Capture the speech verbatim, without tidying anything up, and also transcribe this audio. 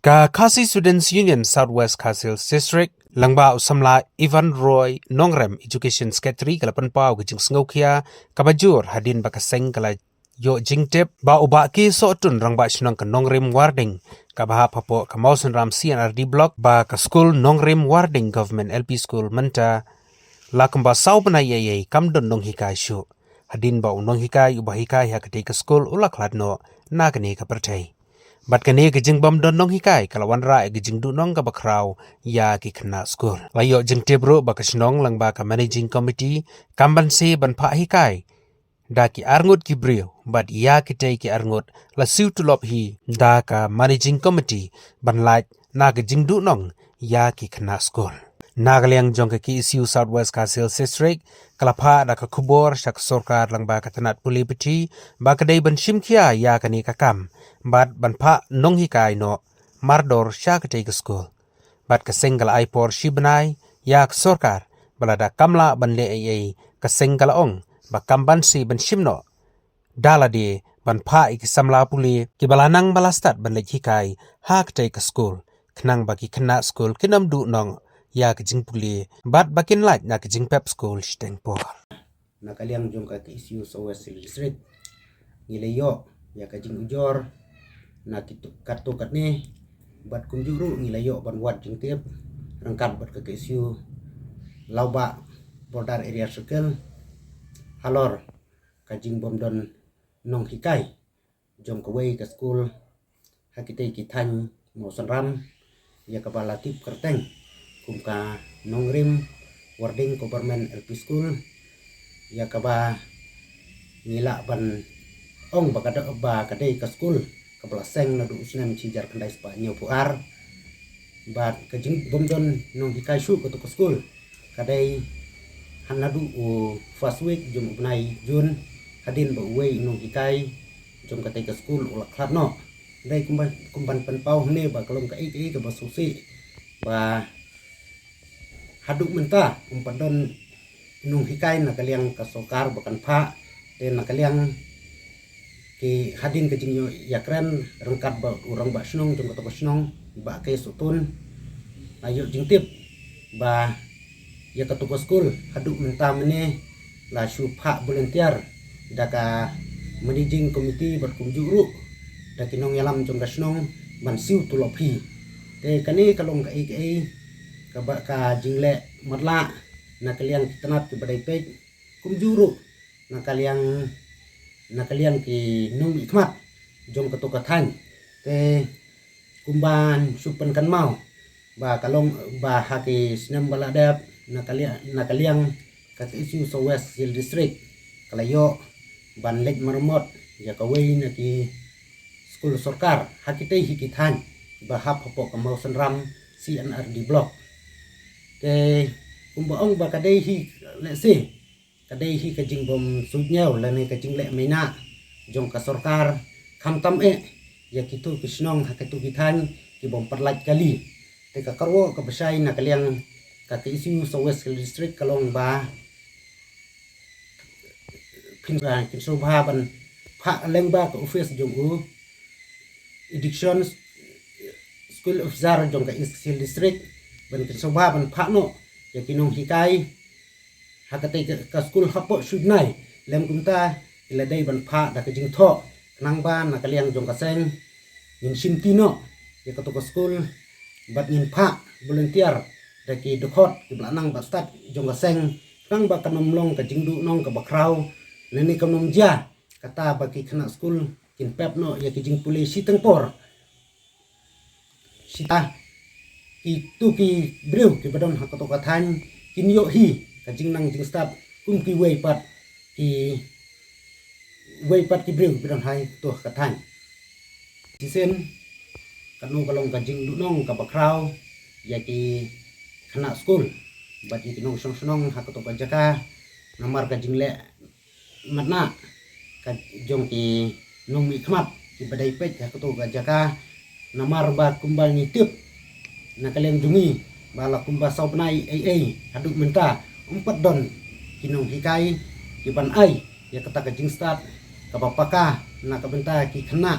Ka Khasi Students Union South West Khasi Hills District, lyngba u samla Ivan Roy Nongrem, Education Secretary, ka la pynpaw ka jingsngewkhia kaba jur hadien ba ka seng ka la ïoh jingtip ba u Bah K Sohtun, Rangbah Shnong ka Nongrim Warding kaba hap hapoh ka Mawsynram C and R D Block, ba ka skul Nongrim Warding Government L P School mynta la kumba saw bnai ei ei kam don nonghikai shuh, hadien ba u nonghikai uba hikai ha katei ka skul u la khlad noh na kane ka pyrthei. Bad kane ka jingbym don nonghikai ka la wanrah ïa ka jingduhnong kaba khraw ïa ki khynnah skul. La ïoh jingtip ruh ba ka shnong lyngba ka Managing Committee kam banse ban phah hikai da ki arngut ki briew, bad ïa kitei ki arngut la siew tulop hi da ka Managing Committee ban lait na ka jingduhnong ïa ki khynnah skul. Na ka liang jong ka K S U South West Khasi Hills District ka la phah da ka khubor sha ka sorkar lyngba ka tnat pule puthi ba ka dei ban shimkhia ïa kane ka kam bad ban phah nonghikai noh mardor sha katei ka skul. Bad ka seng ka la ai por shi bnai ïa ka sorkar, ba lada kam lah ban leh ei ei, ka seng ka la ong ba kam banse ban shim noh da lade ban phah ïa ki samla pule kiba la nang ba la stad ban leit hikai ha katei ka skul, khnang ba ki khynnah skul kin ym duhnong ïa ka jingpule bad ba kin lait na ka jingpep skul shiteng por. Na ka liang jong ka K S U South West District, ngi la ïoh ïa ka jingujor na kitu-, katto katne, bad kumjuh ruh ngi la ïoh ban wad jingtip ryngkat bad ka K S U Lawbah Border Area Circle halor ka jingbym don nonghikai jong kawei ka skul ha kitei ki thaiñ Mawsynram, ïa kaba la tip kyrteng kum ka Nongrim Warding Government L P School, ïa kaba ngi lah ban ong ba ka da-, ba ka dei ka skul kaba la seng naduh u snem shi hajar khyndai spah hynñiewphew ar. Bad ka jingbym don nonghikai shuh kato ka skul ka dei ha naduh u first week jong u bnai June, hadien ba uwei u nonghikai jong katei ka skul u la khlad noh. Dei kumba, kumban pynpaw hangne ba ka long kaei kaei kaba sngewsih ba haduh mynta ym pat don nonghikai na ka liang ka sorkar ba kan phah, te na ka liang ki hadien ka jingïakren ryngkat bad u rangbah shnong jong kato ka shnong, Bah K Sohtun, la ïoh jingtip ba ïa kato ka skul haduh mynta mynne la shu phah volunteer da ka Managing Committee bad kumjuh ruh da ki nongïalam jong ka shnong ban siew tulop hi. Te kane ka long kaei kaei kaba ka jingleh matlah na ka liang ki tnat kiba dei peit, kumjuh ruh na ka liang, na ka liang ki nongmihkhmat jong kato ka thaiñ. Te kumban shu pynkynmaw ba ka long ba ha ki snem ba la dep na ka liang, na ka liang ka K S U South West Khasi Hills District ka la ïoh ban leit maramot ïa kawei na ki skul sorkar ha kitei hi ki thaiñ ba hap hapoh ka Mawsynram C and R D Block. Te kumba ong ba ka dei hi, lehse ka dei hi ka jingbym suidñiew lane ka jingleh maina jong ka sorkar, khamtam eh ïa kito ki shnong ha kito ki thaiñ kibym pat lait kali. Te ka kyrwoh kaba shai na ka liang ka K S U South West Khasi Hills District ka long ba phin, ah, kin sngewbha ban phah lyngba ka office jong u Education School Officer jong ka East Khasi Hills District, ban kin sngewbha ban phah noh ïa ki nonghikai ha katei ka, ka skul hapoh shi bnai. Lem kumta ki la dei ban phah da ka jingthoh, khnang ba na ka liang jong ka seng ngin shimti noh ïa kato ka skul bad ngin phah volunteer da ki dkhot kiba la nang ba stad jong ka seng, khnang ba kan ym long ka jingduhnong kaba khraw lane kan ym jia kata ba ki khynnah skul kin pep noh ïa ki jingpule shiteng por. Shita kito ki briew kiba don ha kato ka thaiñ kin ïoh hi ka jingnang jingstad kum kiwei pat, kiwei pat ki briew kiba don ha kato ka thaiñ. Shisien kano ka long ka jingduhnong kaba khraw ïa ki khynnah skul bad ïa ki nongshong shnong ha kato ka jaka, namar ka jingleh matna ka jong ki nongmihkhmat kiba dei peit ha kato ka jaka, namar ba kumba ngi tip na ka liang jong ngi ba la kumba saw bnai ei ei haduh mynta ym pat don ki nonghikai kiban ai ïa kata ka jingstad kaba paka na ka bynta ki khynnah